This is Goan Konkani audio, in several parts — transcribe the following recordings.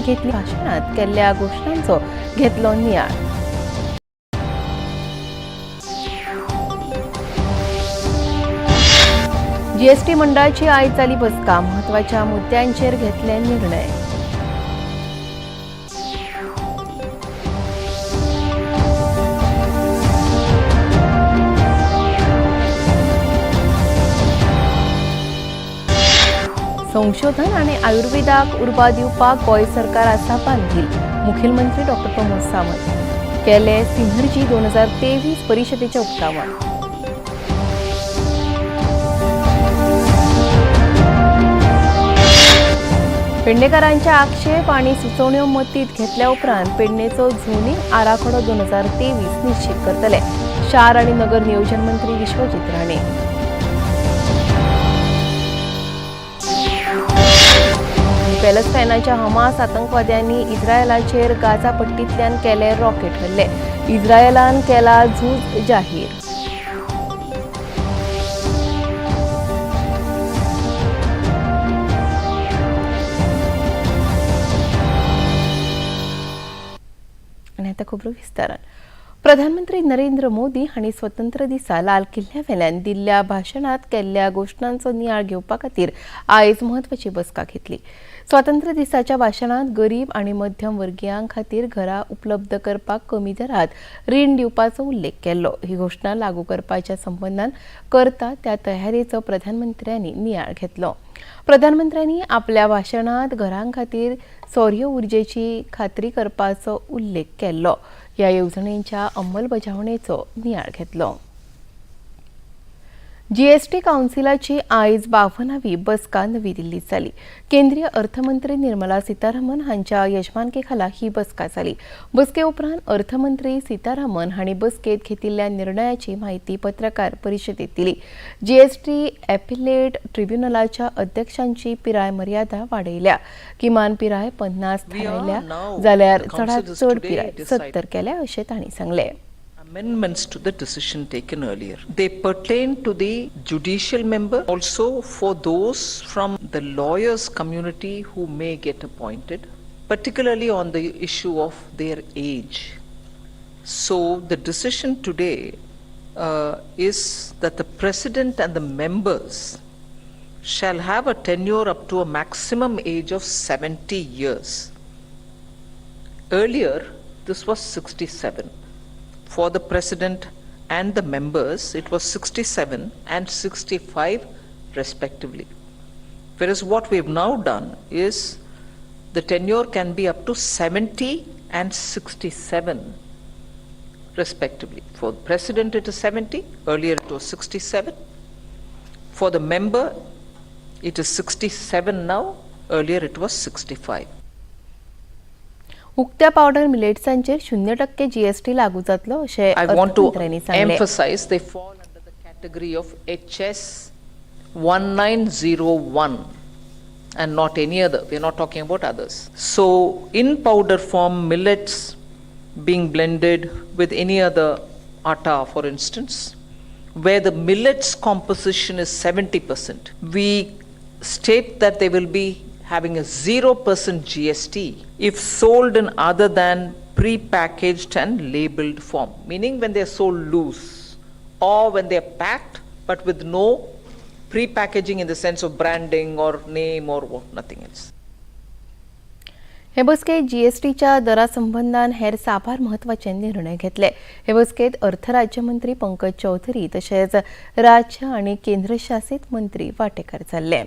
घेतली. भाशणात केल्ल्या घोशणांचो घेतलो नियाळ. जीएसटी मंडळाची आयज जाली बसका. म्हत्वाच्या मुद्द्यांचेर घेतले निर्णय. संशोधन आनी आयुर्वेदाक उर्बा दिवपाक गोंय सरकार आसा बांधील. मुखेलमंत्री डॉक्टर प्रमोद सावंत केले सिनर्जी 2023 परिशदेचें उक्तावण. पेडणेकारांचे आक्षेप आनी सुचोवण्यो मतींत घेतल्या उपरांत पेडणेचो झोनिंग आराखडो 2023 निश्चित करतले. शार आनी नगर नियोजन मंत्री विश्वजीत राणे. पॅलेस्टायनाच्या हमास आतंकवाद्यांनी इस्रायलाचेर गाझा पट्टींतल्यान केले रॉकेट हल्ले. इस्रायलान केला झूज जाहीर. आनी आतां खबरो विस्तारान. प्रधानमंत्री नरेंद्र मोदी हांणी स्वतंत्र दिसा लाल किल्ल्या वेल्यान दिल्ल्या भाशणांत केल्ल्या घोशणांचो नियाळ घेवपा खातीर आयज म्हत्वाची बसका घेतली. स्वातंत्र्य दिसाच्या भाशणांत गरीब आनी मध्यम वर्गियां खातीर घरां उपलब्ध करपाक कमी दरांत रीण दिवपाचो उल्लेख केल्लो. ही घोशणा लागू करपाच्या संबंदान करता त्या तयारेचो प्रधानमंत्र्यांनी नियाळ घेतलो. प्रधानमंत्र्यांनी आपल्या भाशणांत घरां खातीर सौर्य उर्जेची खात्री करपाचो उल्लेख केल्लो. ह्या येवजणेच्या अंमलबजावणेचो नियाळ घेतलो. जीएसटी कावन्सिलाची आयज 52वी बसका नवी दिल्लीत जाली. केंद्रीय अर्थमंत्री निर्मला सीतारामन हांच्या यजमानके खाला ही बसका जाली. बसके उपरांत अर्थमंत्री सीतारामन हांणी बसकेत घेतिल्ल्या निर्णयाची म्हायती पत्रकार परिशदेत दिली. जीएसटी एपिलेट ट्रिब्युनलाच्या अध्यक्षांची पिराय मर्यादा वाडयल्या. किमान पिराय 50 थारायल्या जाल्यार चडांत चड पिराय 70 केल्या, अशें तांणी सांगलें. Amendments to the decision taken earlier. They pertain to the judicial member, also for those from the lawyers community who may get appointed, particularly on the issue of their age. So the decision today is that the president and the members shall have a tenure up to a maximum age of 70 years. Earlier, this was 67. For the president and the members, it was 67 and 65 respectively. Whereas what we've now done is the tenure can be up to 70 and 67 respectively. For the president, it is 70, earlier it was 67. For the member, it is 67 now, earlier it was 65. उक्त्या पावडर मिलेट्सांचेर 0% जीएसटी लागू जातलो, अशें I want to अर्थमंत्र्यांनी सांगलें. Emphasize they fall under the category of HS 1901 and not any other. We are not talking about others. So, in powder form, millets being blended with any other atta, for instance, where the millets composition is 70%, we state that they will be having a 0% GST if sold in other than pre-packaged and labeled form, meaning when they're sold loose or when they're packed but with no pre-packaging in the sense of branding or name or what, nothing else. हे बसकेत जीएसटीच्या दरा संबंदान हेर साबार म्हत्वाचे निर्णय घेतले. हे बसकेत अर्थ राज्यमंत्री पंकज चौधरी तशेंच राज्य आनी केंद्रशासीत मंत्री वांटेकार जाल्ले.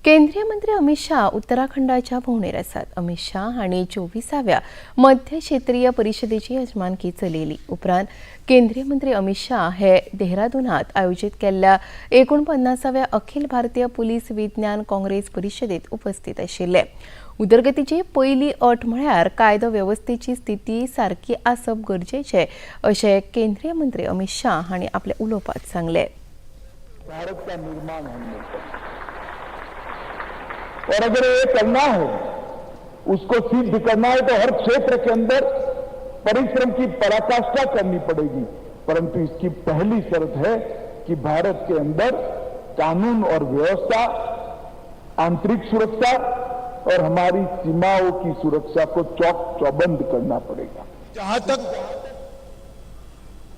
केंद्रीय मंत्री अमित शाह उत्तराखंडाच्या भोंवडेर आसात. अमित शाह हांणी 24व्या मध्य क्षेत्रीय परिशदेची यजमानकी चलयली. उपरांत केंद्रीय मंत्री अमित शाह हे देहरादूनात आयोजीत केल्ल्या 49व्या अखिल भारतीय पुलीस विज्ञान काँग्रेस परिशदेत उपस्थित आशिल्ले. उदरगतीची पयली अट म्हळ्यार कायदो वेवस्थेची स्थिती सारकी आसप गरजेचें, अशें केंद्रीय मंत्री अमित शाह हांणी आपल्या उलोवपांत सांगलें. भारत का निर्माण हमने किया और अगर ये करना हो, उसको सिद्ध करना है, तो हर क्षेत्र के अंदर परिश्रम की पराकाष्ठा करनी पड़ेगी। परंतु इसकी पहली शर्त है कि भारत के अंदर कानून और व्यवस्था, आंतरिक सुरक्षा और हमारी सीमाओं की सुरक्षा को चौक चौबंद करना पड़ेगा। जहां तक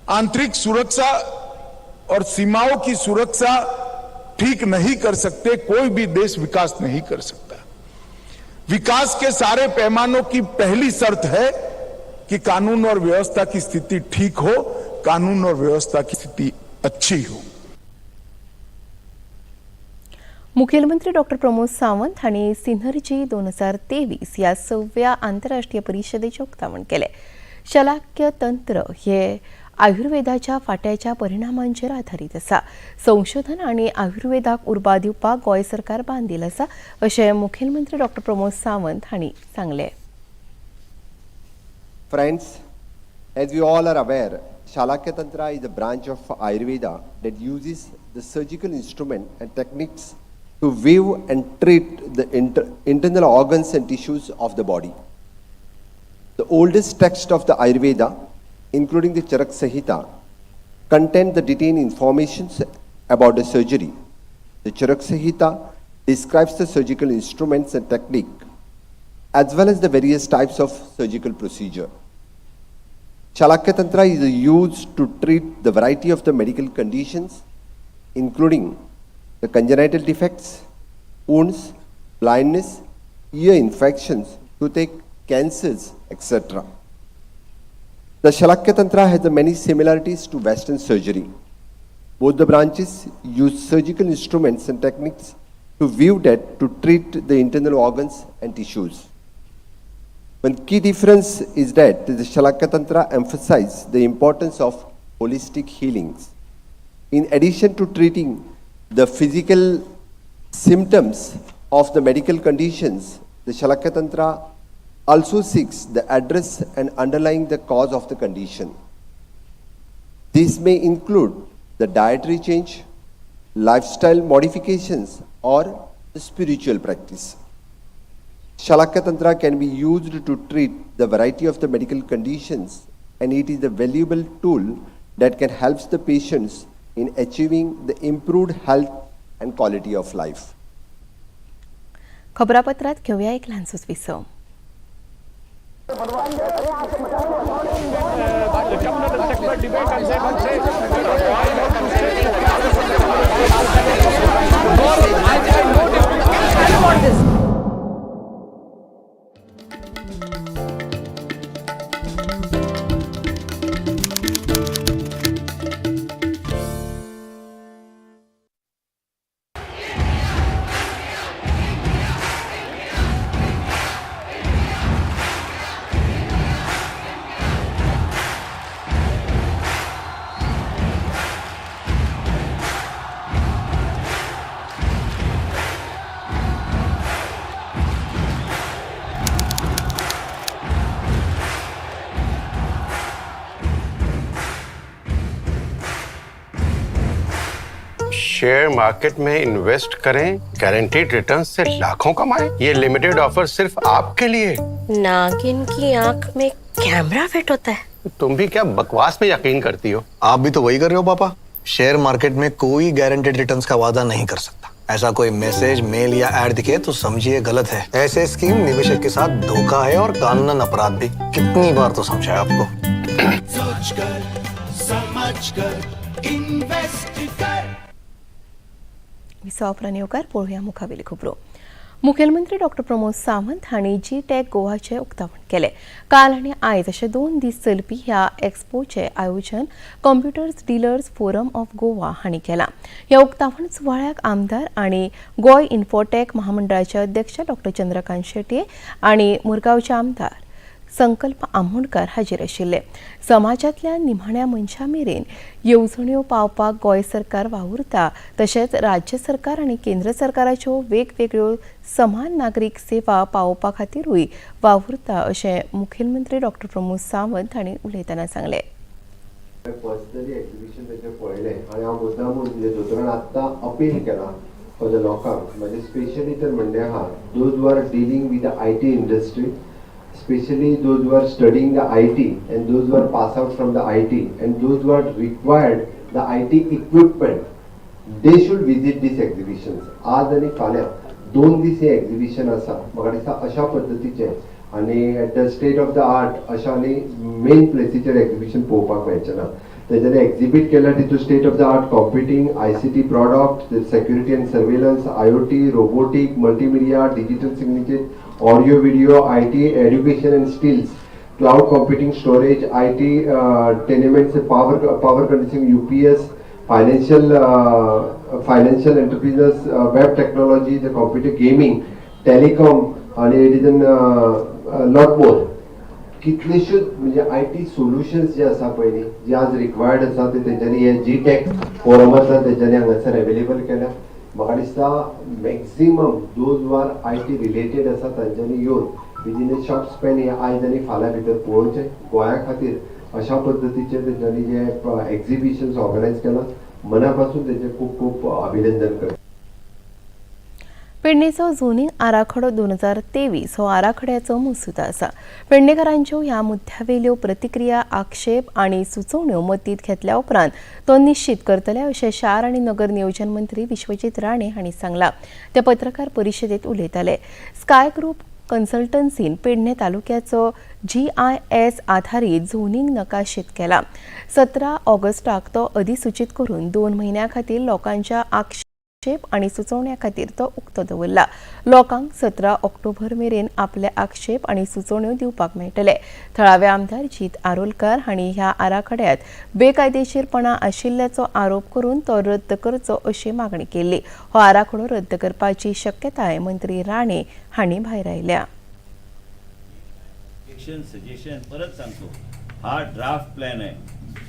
आंतरिक सुरक्षा और सीमाओं की सुरक्षा ठीक नहीं कर सकते, कोई भी देश विकास नहीं कर सकता। विकास के सारे पैमानों की पहली शर्त है कि कानून और व्यवस्था की स्थिति ठीक हो, कानून और व्यवस्था की स्थिति अच्छी हो। मुखेलमंत्री डॉक्टर प्रमोद सावंत हांणी सिनर्जी 2023 ह्या 6व्या आंतरराष्ट्रीय परिशदेचें उक्तावण केलें। शलाक्य तंत्र हे आयुर्वेदाच्या फाट्याच्या परिणामांचेर आधारीत आसा। संशोधन आनी आयुर्वेदाक उर्बा दिवपाक गोंय सरकार बांदील आसा अशें मुखेलमंत्री डॉक्टर प्रमोद सावंत हांणी सांगलें। Friends, as we all are aware, Shalakya Tantra is a branch of Ayurveda that uses the surgical instrument and techniques to view and treat the internal organs and tissues of the body. The oldest text of the Ayurveda, including the Charak Samhita, contain the detailed information about the surgery. The Charak Samhita describes the surgical instruments and technique, as well as the various types of surgical procedure. Shalakya Tantra is used to treat the variety of the medical conditions, including the congenital defects, wounds, blindness, ear infections, toothache, cancers, etc. The Shalakya Tantra has many similarities to Western surgery. Both the branches use surgical instruments and techniques to view that to treat the internal organs and tissues. One key difference is that the Shalakya Tantra emphasizes the importance of holistic healings. In addition to treating the physical symptoms of the medical conditions, the Shalakya Tantra also seeks the address and underlying the cause of the condition. This may include the dietary change, lifestyle modifications, or the spiritual practice. Shalakya Tantra can be used to treat the variety of the medical conditions, and it is a valuable tool that can help the patients in achieving the improved health and quality of life. खबरापत्रात घेवया एक ल्हानसोच विसव। शेयर मार्केट में इन्वेस्ट करें, गारंटीड रिटर्न्स से लाखों कमाएं। ये लिमिटेड ऑफर सिर्फ आपके लिए। नागिन की आंख में कैमरा फिट होता है। तुम भी क्या बकवास में यकीन करती हो? आप भी तो वही कर रहे हो पापा। शेयर मार्केट में कोई गारंटेड रिटर्न्स का वादा नहीं कर सकता। ऐसा कोई मैसेज, मेल या एड दिखे तो समझिए गलत है। ऐसे स्कीम निवेशक के साथ धोखा है और कानूनन अपराध भी। कितनी बार तो समझाया आपको। सोच कर समझ कर इन्वेस्ट कर। विसवा उपरांत येवकार पळोवया मुखावेली खबरो। मुखेलमंत्री डॉक्टर प्रमोद सावंत हांणी जी टॅक गोवाचें उक्तावण केलें। काल आनी आयज अशे 2 दीस चलपी ह्या एक्स्पोचें आयोजन computers dealers forum of Goa हांणी केलां। ह्या उक्तावण सुवाळ्याक आमदार आनी गोंय इन्फोटॅक महामंडळाचे अध्यक्ष डॉक्टर चंद्रकांत शेट्ये आनी मुरगांवचे आमदार संकल्प आमोणकर हाजीर आशिल्ले। समाजांतल्या निमाण्या मनशां मेरेन येवजण्यो पावपाक गोंय सरकार वावुरता, तशेंच राज्य सरकार आनी केंद्र सरकाराच्यो वेगवेगळ्यो समान नागरीक सेवा पावोवपा खातीरूय वावुरता अशें मुखेलमंत्री डॉक्टर प्रमोद सावंत हांणी उलयतना सांगलें। पर्सनली एक्झिबिशन ताचें पळयलें आनी हांव मुद्दामून म्हणजे दोतोरान आत्तां अपील केलां फॉर the लोकांक, म्हणजे स्पेशली तर म्हणणें आहा those who are dealing with the IT industry, especially those who are studying the IT and those who are pass out from the IT and those who are required the IT equipment, they should visit these exhibitions. आज आनी फाल्यां 2 दीस हें एक्झिबिशन आसा. म्हाका दिसता अशा पद्दतीचें आनी at the state of the art अशा आनी मेन प्लेसीचेर एक्झिबिशन पळोवपाक मेळचें ना. तेंच्यांनी एक्झिबीट केल्या तितून state of the art computing, ICT product, security and surveillance, IoT, robotic, multimedia, digital signature, audio video, IT, education and skills, cloud computing, storage, IT, tenements, power conditioning, UPS, financial enterprises, web technology, the computer gaming, telecom आणि it is an lot more. कितलेश्योच म्हणजे IT solutions जे आसा पळय न्ही, जे आज रिक्वायर्ड आसा ते तेंच्यांनी हे जी टॅक फोरमांतल्यान तेंच्यांनी हांगासर अवेलेबल केल्या. म्हाका दिसता maximum those who are IT related आसा तांच्यांनी येवन विदीन अ शॉर्ट स्पॅन हे आयज आनी फाल्यां भितर पळोवचें. गोंया खातीर अशा पद्दतीचे तेंच्यांनी जे एक्झिबिशन्स ऑर्गनायज केलां, मना पासून तेंचें खूब खूब अभिनंदन करता. पेडणेचो झोनिंग आराखडो 2023 हो आराखड्याचो मसुदो आसा. पेडणेकारांच्यो ह्या मुद्द्यावेल्यो प्रतिक्रिया, आक्षेप आनी सुचोवण्यो मतींत घेतल्या उपरांत तो निश्चित करतले अशें शार आनी नगर नियोजन मंत्री विश्वजीत राणे हांणी सांगलां. ते पत्रकार परिशदेंत उलयताले. स्काय ग्रुप कन्सल्टन्सीन पेडणे तालुक्याचो जीआयएस आधारीत झोनिंग नकाशेत केला. 17 ऑगस्टाक तो अधिसूचित करून 2 म्हयन्यां खातीर लोकांच्या आक्षेप आनी सुचोवण्या खातीर तो उक्तो दवरला. लोकांक 17 ऑक्टोबर मेरेन आपले आक्षेप आनी सुचोवण्यो दिवपाक मेळटले. थळावे आमदार जीत आरोलकार हांणी ह्या आराखड्यात बेकायदेशीरपणा आशिल्ल्याचो आरोप करून तो रद्द करचो अशी मागणी केल्ली. हो आराखडो रद्द करपाची शक्यताय मंत्री राणे हांणी भायरायल्या. सजेशन परत सांगतो, हा ड्राफ्ट प्लॅन आहे.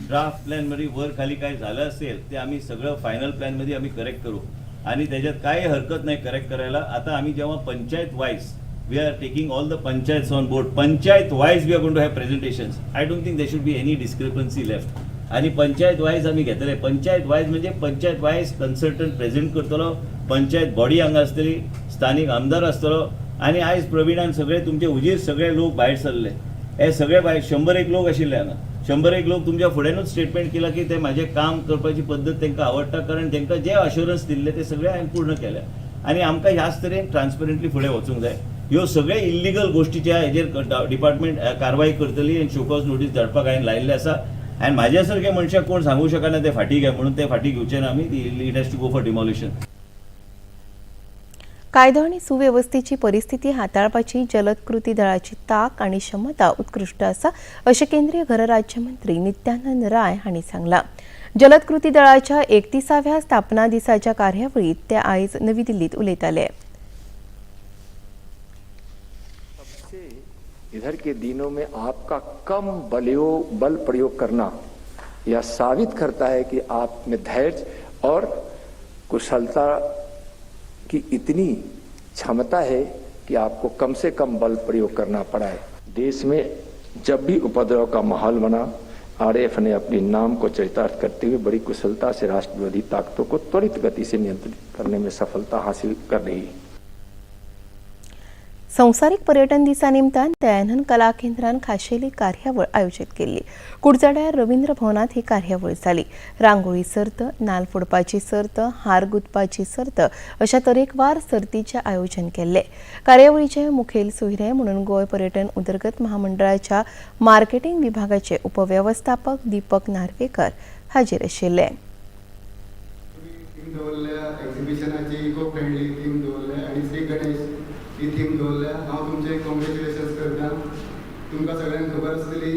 ड्राफ्ट प्लॅनमध्ये वर खाली काय झालं असेल ते आम्ही सगळं फायनल प्लॅनमध्ये आम्ही करेक्ट करू आणि त्याच्यात काही हरकत नाही करेक्ट करायला. आता आम्ही जेव्हा panchayat wise, we are taking all the panchayats on board, panchayat wise we are going to have presentations. I don't think there should be any discrepancy left. आणि पंचायत वायज आमी घेतले. पंचायत वायज म्हणजे पंचायत वायज कन्सल्टंट प्रेझेंट करतलो, पंचायत बॉडी हांगा आसतली, स्थानीक आमदार आसतलो. आनी आयज प्रवीणान सगळे तुमचे हुजीर सगळे लोक भायर सरले. हे सगळे भायर 101 लोक आशिल्ले हांगा. 101 लोक तुमच्या फुड्यानूच स्टेटमेंट केला की ते माझे काम करपाची पद्दत तांकां आवडटा, कारण तांकां जे अश्योरन्स दिल्ले ते सगळे हांवें पूर्ण केल्या. आनी आमकां ह्याच तरेन ट्रान्सपरंटली फुडें वचूंक जाय. ह्यो सगळे इल्लिगल गोश्टीच्या हेजेर डिपार्टमेंट कारवाई करतली आनी शोकॉज नोटीस धाडपाक हांवें लायिल्लें आसा. आनी म्हाज्या सारके मनशाक कोण सांगूंक शकना ते फाटीं घे म्हणून. ते फाटीं घेवचे ना आमी. It has to go for demolition. कायदो आनी सुवेवस्थेची परिस्थिती हाताळपाची जलद कृती दळाची तांक आनी क्षमता उत्कृश्ट आसा अशें केंद्रीय घर राज्यमंत्री नित्यानंद राय हांणी सांगलां. जलद कृती दळाच्या 31व्या स्थापना दिसाच्या कार्यावळीत ते आयज नवी दिल्लीत उलयताले. सबसे इधर के दिनों में आपका कम बल प्रयोग करना यह साबित करता है कि आप में धैर्य और कुशलता की इतनी क्षमता है कि आपको कम से कम बल प्रयोग करना पड़ा है. देश में जब भी उपद्रव का माहौल बना, आरएएफ ने अपने नाम को चरितार्थ करते हुए बड़ी कुशलता से राष्ट्र विरोधी ताकतों को त्वरित गति से नियंत्रित करने में सफलता हासिल कर रही है. संवसारीक पर्यटन दिसा निमतान दयानंद कला केंद्रान खाशेली कार्यावळ आयोजीत केल्ली. कुडचड्यार रवींद्र भवनात ही कार्यावळ जाली. रांगोळी सर्त, नाल फोडपाची सर्त, हार गुंतपाची सर्त अशा तरेकवार सर्तीचें आयोजन केल्लें. कार्यावळीचे मुखेल सोयरे म्हणून गोंय पर्यटन उदरगत महामंडळाच्या मार्केटिंग विभागाचे उपवेवस्थापक दीपक नार्वेकर हाजीर आशिल्ले. थीम दवरल्या एक्झिबिशनाची, इको फ्रेंडली थीम दवरल्या आनी श्री गणेश ही थीम दवरल्या. हांव तुमचें कॉंग्रेच्युलेशन्स करता. तुमकां सगळ्यांक खबर आसतली,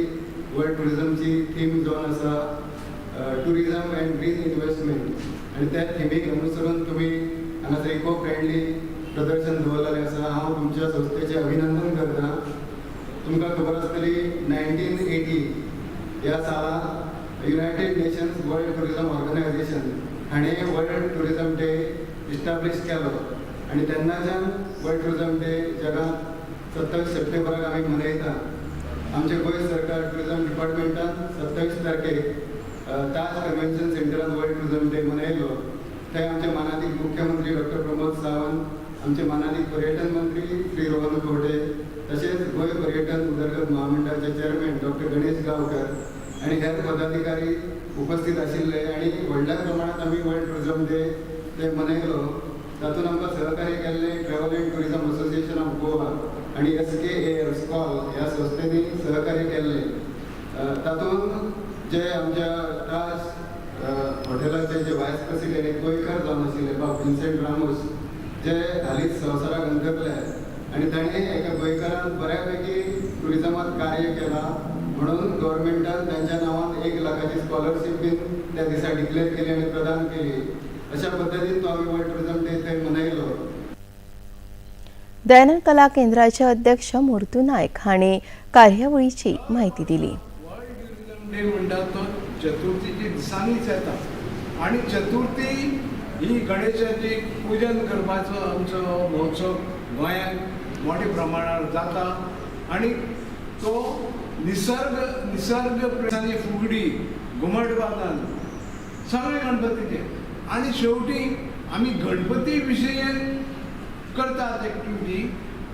वर्ल्ड टुरिजमची थीम जावन आसा टुरिजम अँड ग्रीन इन्व्हेस्टमेंट आनी त्या थिमीक अनुसरून तुमी हांगासर इको फ्रेंडली प्रदर्शन दवरलेलें आसा. हांव तुमच्या संस्थेचें अभिनंदन करता. तुमकां खबर आसतली, 1980 ह्या साला United nations world tourism organisation हाणें वर्ल्ड टुरिजम डे इस्टाब्लीश केलो आनी तेन्नाच्यान वर्ल्ड टुरिजम डे जगांत 27 सप्टेंबराक आमी मनयता. आमचे गोंय सरकार टुरिजम डिपार्टमेंटान 27 तारखेक ताज कन्व्हेन्शन सेंटरान वर्ल्ड टुरिजम डे मनयलो. थंय आमचे मानादीक मुख्यमंत्री डॉक्टर प्रमोद सावंत, आमचे मानादीक पर्यटन मंत्री श्री रोहन खंवटे, तशेंच गोंय पर्यटन उदरगत महामंडळाचे चेअरमॅन डॉक्टर गणेश गांवकर आनी हेर पदाधिकारी उपस्थित आशिल्ले आनी व्हडल्या प्रमाणात आमी वर्ल्ड टुरिजम डे ते मनयलो. तातूंत आमकां सहकार्य केल्लें Travel and Tourism Association of Goa आनी SKAL स्कॉल ह्या संस्थेनी सहकार्य केल्लें. तातूंत जे आमच्या ताज हॉटेलाचे जे वायस प्रेसिडेंट एक गोंयकार जावन आशिल्ले बाब विन्सेंट रामोस, जे हालींच संवसाराक अंतरले आनी ताणें एका गोंयकारान बऱ्या पैकी ट्युरिजमात कार्य केलां म्हणून गव्हर्मेंटान तांच्या नांवान 1 लाखाची स्कॉलरशीप बीन त्या दिसा डिक्लेअर केली आनी प्रदान केली. अशा पद्दतीन तो आमी वर्ल्ड ट्युरिजम डे थंय मनयलो. दयानंद कला केंद्राचे अध्यक्ष मोर्तू नायक हांणी कार्यावळीची माहिती दिली. वर्ल्ड ट्युरिजम डे म्हणटा तो चतुर्थीच्या दिसांनीच येता आनी चतुर्थी ही गणेशाची पुजन करपाचो आमचो महोत्सव गोंयांत मोठ्या प्रमाणार जाता आनी तो निसर्ग निसर्ग दिसांनी फुगडी, घुमट वादन सगळे गणपतीचे आनी शेवटी आमी गणपती विशयी करतात एक्टिविटी.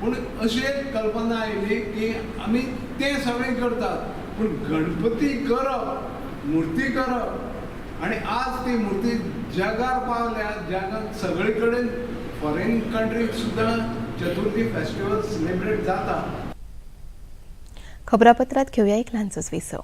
पूण अशी एक कल्पना आयली की आमी तें सगळें करतात पूण गणपती करप, मुर्ती करप आनी आज ती मुर्ती जगार पावल्या. जगात सगळे कडेन फॉरेन कंट्रीज सुद्दां चतुर्थी फेस्टिवल सेलिब्रेट जाता. खबरापत्रात घेऊया एक ल्हानसोच विसव.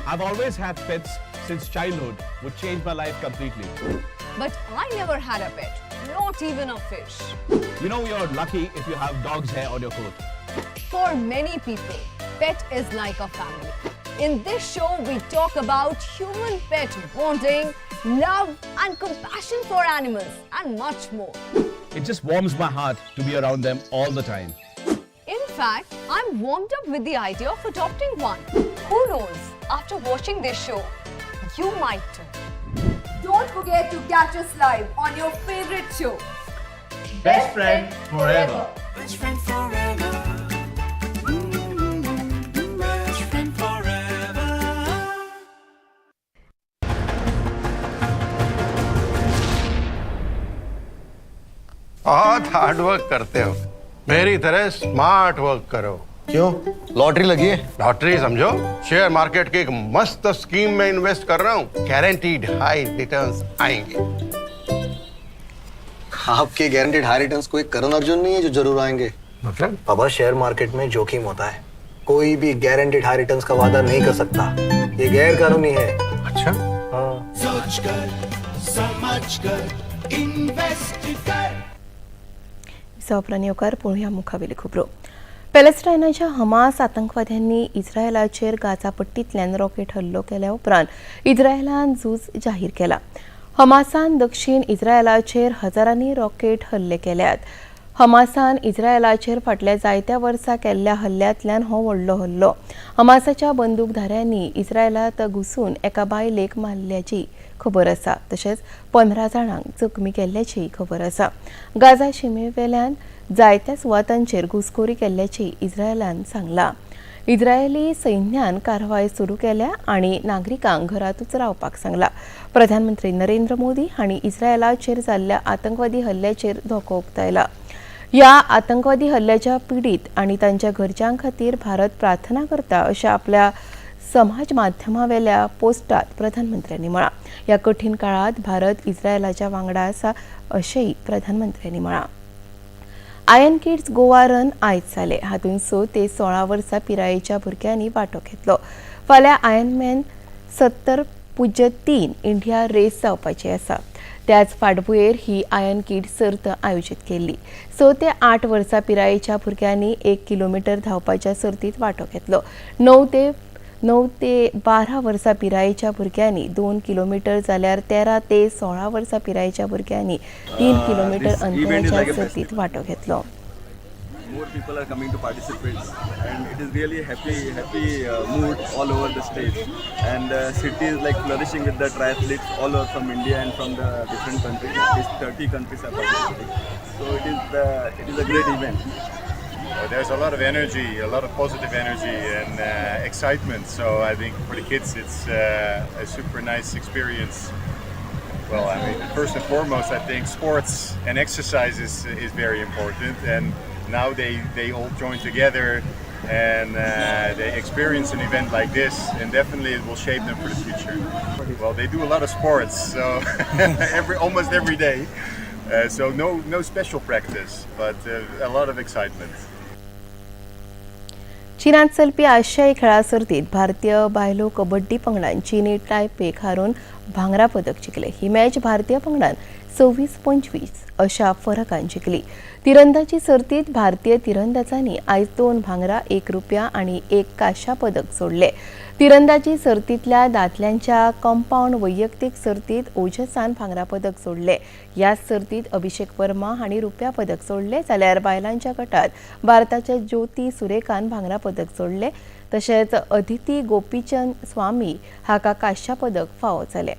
I've always had pets since childhood, which changed my life completely. But I never had a pet, not even a fish. You know, you're lucky if you have dog's hair on your coat. For many people, pet is like a family. In this show, we talk about human-pet bonding, love and compassion for animals, and much more. It just warms my heart to be around them all the time. In fact, I'm warmed up with the idea of adopting one. Who knows, after watching this show, you might too. Don't forget to catch us live on your favorite show, Best Friend Forever. Best friend forever. Best friend forever. बहुत हार्ड वर्क करते हो, मेरी तरह स्मार्ट वर्क करो. क्यों, लॉटरी लगी है? लॉटरी समझो, शेयर मार्केट की एक मस्त स्कीम में इन्वेस्ट कर रहा हूँ. गारंटीड हाई रिटर्न्स आएंगे. आपके गारंटीड हाई रिटर्न्स कोई करण अर्जुन नहीं है जो जरूर आएंगे. मतलब? बाबा, शेयर मार्केट में जोखिम होता है. कोई भी गारंटीड हाई रिटर्न्स का वादा नहीं कर सकता. ये गैर कानूनी है. अच्छा. हाँ. सोच कर, समझ कर, इन्वेस्ट कर. विसवापरांत येवकार. पळोवया मुखावेली खबरो. पॅलेस्टायनाच्या हमास आतंकवाद्यांनी इस्रायलाचेर गाझा पट्टींतल्यान रॉकेट हल्लो केल्या उपरांत इस्रायलान झूज जाहीर केला. हमासान दक्षिण इस्रायलाचेर हजारांनी रॉकेट हल्ले केल्यात. हमासान इस्रायलाचेर फाटल्या जायत्या वर्सां केल्ल्या हल्ल्यांतल्यान हो व्हडलो हल्लो. हमासाच्या बंदूकधाऱ्यांनी इस्रायलांत घुसून एका बायलेक मारल्याची खबर आसा. तशेंच 15 जाणांक जखमी केल्ल्याची खबर आसा. गाझा शिमेवेल्यान जायत्या सुवातांचेर घुसखोरी केल्ल्याची इस्रायलान सांगलां. इस्रायली सैन्यान कारवाय सुरू केल्या आनी नागरिकांक घरातूच रावपाक सांगला. प्रधानमंत्री नरेंद्र मोदी हांणी इस्रायलाचेर जाल्ल्या आतंकवादी हल्ल्याचेर धोको उक्तायला. ह्या आतंकवादी हल्ल्याच्या पिडीत आनी तांच्या घरच्यां खातीर भारत प्रार्थना करता अशें आपल्या समाज माध्यमावेल्या पोस्टात प्रधानमंत्र्यांनी म्हळां. ह्या कठीण काळात भारत इस्रायलाच्या वांगडा आसा अशेंय प्रधानमंत्र्यांनी म्हळां. आयर्न किड्स गोवा रन आयज जालें. हातूंत 6 ते 16 वर्सां पिरायेच्या भुरग्यांनी वांटो घेतलो. फाल्यां आयर्नमॅन 70.3 इंडिया रेस जावपाची आसा. त्याच फाटभुंयेर ही आयर्न किड्स सर्त आयोजीत केल्ली. 6 ते 8 वर्सां पिरायेच्या भुरग्यांनी 1 किलोमिटर धांवपाच्या सर्तीत वांटो घेतलो. 9 ते 12 वर्सां पिरायेच्या भुरग्यांनी 2 किलोमिटर जाल्यार 13 ते 16 वर्सां पिरायेच्या भुरग्यांनी 3 किलोमिटर अंतराच्या सर्तीत वांटो घेतलो. More people are coming to participate and it is really happy happy mood all over the state, and the city is like flourishing with the triathletes all over from India and from the different countries. At least 30 countries are participating, so it is a great event. There's a lot of energy, a lot of positive energy and excitement. So I think for the kids it's a super nice experience. Well, I mean, first and foremost, I think sports and exercise is very important. And now they all join together and they experience an event like this, and definitely it will shape them for the future. Well, they do a lot of sports, so almost every day. So no special practice, but a lot of excitement. चीनात चलपी आशियाई खेळां सर्तीत भारतीय बायलो कबड्डी पंगडान चीनी टायपेक हारोवन भांगरा पदक जिखले. ही मॅच भारतीय पंगडान 26-25 अशा फरकान जिखली. तिरंदाजी सर्तीत भारतीय तिरंदाजांनी आयज 2 भांगरा, 1 रुपया आनी 1 कांश्या पदक जोडले. तिरंदाजी सर्तीतल्या दादल्यांच्या कंपाउंड वैयक्तीक सर्तीत ओजसान भांगरा पदक जोडले. ह्याच सर्तीत अभिषेक वर्मा हांणी रुप्या पदक जोडले, जाल्यार बायलांच्या गटात भारताच्या ज्योती सुरेखान भांगरा पदक जोडले. तशेंच अदिती गोपीचंद स्वामी हाका कांश्या पदक फावो जालें.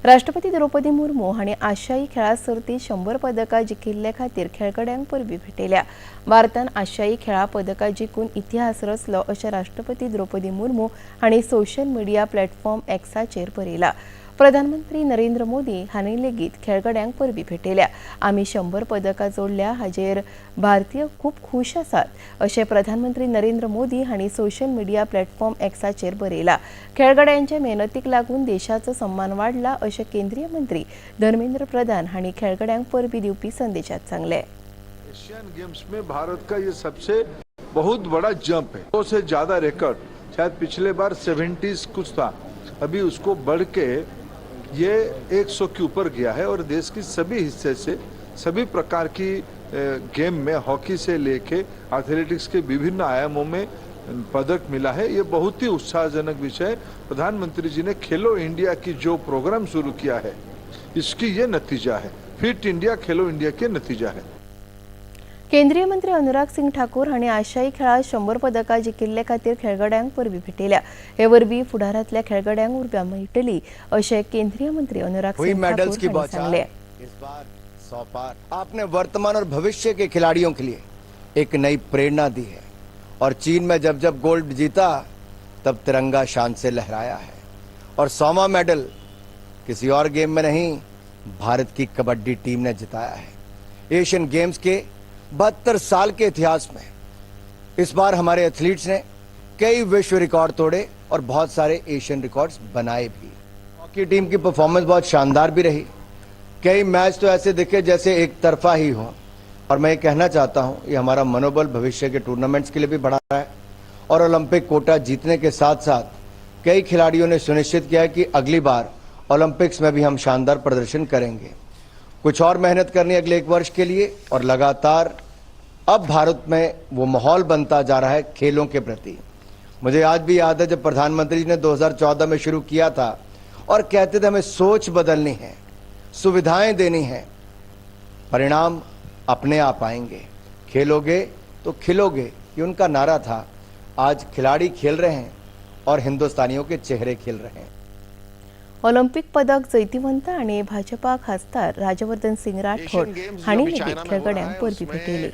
राष्ट्रपती द्रौपदी मुर्मू हांणी आशियाई खेळां सर्तीत 100 पदकां जिखिल्ले खातीर खेळगड्यांक परबीं भेटयल्या. भारतान आशियाई खेळां पदकां जिखून इतिहास रचलो अशें राष्ट्रपती द्रौपदी मुर्मू हांणी सोशल मिडिया प्लॅटफॉर्म एक्साचेर बरयलां. प्रधानमंत्री नरेंद्र मोदी हांणी लेगीत खेळगड्यांक परबीं भेटयल्या. आमी 100 पदकां जोडल्या हाजेर भारतीय खूब खूश आसात अशें प्रधानमंत्री नरेंद्र मोदी हांणी सोशल मिडिया प्लॅटफॉर्म एक्साचेर बरयलां. खेळगड्यांचे मेहनतीक लागून देशाचो सन्मान वाडला अशें केंद्रीय मंत्री धर्मेंद्र प्रधान हांणी खेळगड्यांक परबीं दिवपी संदेशात सांगलें. एशियन गेम्स में भारत का ये सबसे बहुत बड़ा जंप है. 100 से ज्यादा रिकॉर्ड, शायद पिछले बार 70s कुछ था, अभी उसको बढ़ के ये 100 के ऊपर गया है. और देश की सभी हिस्से से सभी प्रकार की गेम में, हॉकी से लेके एथलेटिक्स के विभिन्न आयामों में पदक मिला है. ये बहुत ही उत्साहजनक विषय है. प्रधानमंत्री जी ने खेलो इंडिया की जो प्रोग्राम शुरू किया है, इसकी ये नतीजा है. फिट इंडिया, खेलो इंडिया के नतीजा है. केंद्रीय मंत्री अनुराग सिंग ठाकूर हांणी आशियाई खेळात 100 पदकां जिखिल्ले खातीर खेळगड्यांक परबीं भेटयल्या. हे वरवीं फुडारांतल्या खेळगड्यांक उर्बा मेळटली अशें केंद्रीय मंत्री अनुराग हुई सिंग मेडल्स ठाकूर की हांणी बौछार सांगलें. इस बार 100 पार. आपने वर्तमान और भविष्य के खिलाड़ियों के लिए एक नई प्रेरणा दी है और चीन में जब जब गोल्ड जीता तब तिरंगा शान से लहराया है. और 100वां मेडल किसी और गेम में नहीं, भारत की कबड्डी टीम ने जिताया है. एशियन गेम्स के 72 साल के इतिहास में इस बार हमारे एथलीट्स ने कई विश्व रिकॉर्ड तोड़े और बहुत सारे एशियन रिकॉर्ड्स बनाए भी. हॉकी टीम की परफॉर्मेंस बहुत शानदार भी रही. कई मैच तो ऐसे दिखे जैसे एक तरफा ही हो. और मैं ये कहना चाहता हूं, ये हमारा मनोबल भविष्य के टूर्नामेंट्स के लिए भी बढ़ा रहा है. और ओलंपिक कोटा जीतने के साथ साथ कई खिलाड़ियों ने सुनिश्चित किया है कि अगली बार ओलंपिक्स में भी हम शानदार प्रदर्शन करेंगे. कुछ और मेहनत करनी है अगले एक वर्ष के लिए. और लगातार अब भारत में वो माहौल बनता जा रहा है खेलों के प्रति. मुझे आज भी याद है जब प्रधानमंत्री जी ने 2014 में शुरू किया था और कहते थे हमें सोच बदलनी है, सुविधाएं देनी है, परिणाम अपने आप आएंगे. खेलोगे तो खिलोगे, ये उनका नारा था. आज खिलाड़ी खेल रहे हैं और हिंदुस्तानियों के चेहरे खिल रहे हैं. ऑलिम्पिक पदक जैतिवंत आनी भाजपा खासदार राजवर्धन सिंग राठोड हांणी लेगीत खेळगड्यांक परबीं भेटयली.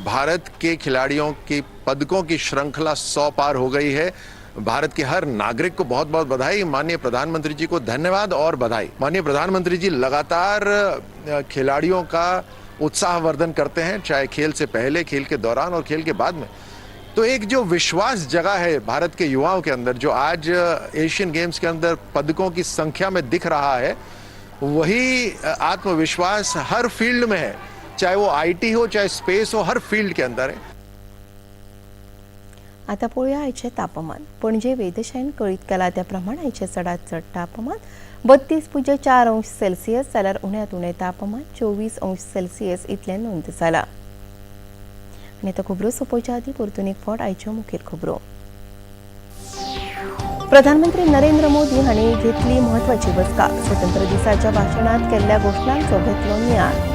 भारत के खिलाड़ियों की पदकों की श्रृंखला 100 पार हो गई है. भारत के हर नागरिक को बहुत बहुत बधाई. माननीय प्रधानमंत्री जी को धन्यवाद और बधाई. माननीय प्रधानमंत्री जी लगातार खिलाड़ियों का उत्साहवर्धन करते हैं, चाहे खेल से पहले, खेल के दौरान और खेल के बाद में. तो एक जो विश्वास जगा है भारत के युवाओं के अंदर, जो आज एशियन गेम्स के अंदर पदकों की संख्या में दिख रहा है, वही आत्मविश्वास हर फील्ड में है, चाहे वो IT हो, चाहे स्पेस हो, हर फील्ड के अंदर है. आता पळोवया आयचें तापमान. पणजे वेधशाळेन कळीत केला त्या प्रमाण आयचें चडांत चड तापमान 32.4 अंश सेल्सियस जाल्यार उण्यांत उणें तापमान 24 अंश सेल्सियस इतलें नोंद जालां. आनी आतां खबरो सोंपोवच्या आदीं परतून एक फावट आयच्यो मुखेल खबरो. प्रधानमंत्री नरेंद्र मोदी हांणी घेतली म्हत्वाची बसका. स्वतंत्र दिसाच्या भाशणांत केल्ल्या घोशणांचो घेतलो नियाळ.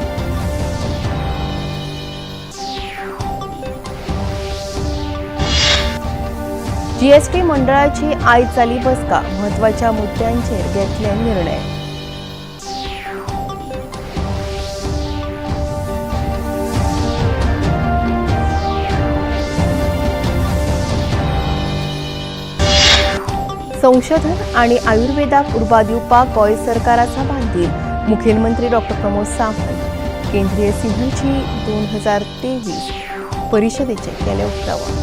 जीएसटी मंडळाची आयज जाली बसका. म्हत्वाच्या मुद्द्यांचेर घेतले निर्णय. संशोधन आनी आयुर्वेदाक उर्बा दिवपाक गोंय सरकाराचा बांदील मुखेलमंत्री डॉ प्रमोद सावंत. केंद्रीय सिनर्जी 2023 परिशदेचे केले उक्तावण.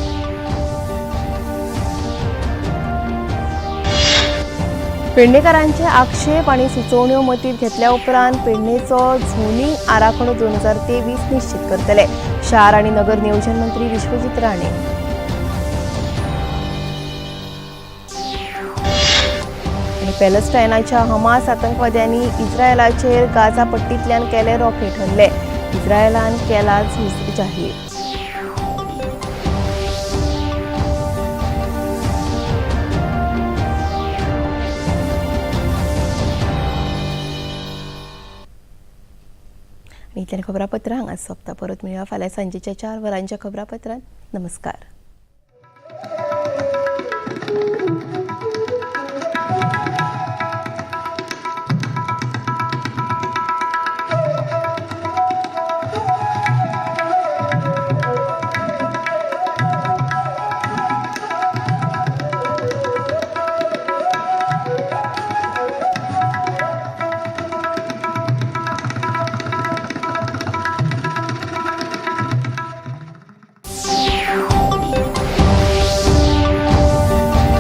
पेडणेकारांचे आक्षेप आनी सुचोवण्यो मतींत घेतल्या उपरांत पेडणेचो झोनिंग आराखडो 2023 निश्चित करतले. शार आनी नगर नियोजन मंत्री विश्वजीत राणे. आनी पॅलेस्टायनाच्या हमास आतंकवाद्यांनी इस्रायलाचेर गाझा पट्टींतल्यान केले रॉकेट हल्ले. इस्रायलान केला झूज जाहीर. आनी इतल्यान खबरापत्रां हांगा सोंपता. परत मेळया फाल्यां सांजेच्या 4 वरांच्या खबरापत्रांत. नमस्कार.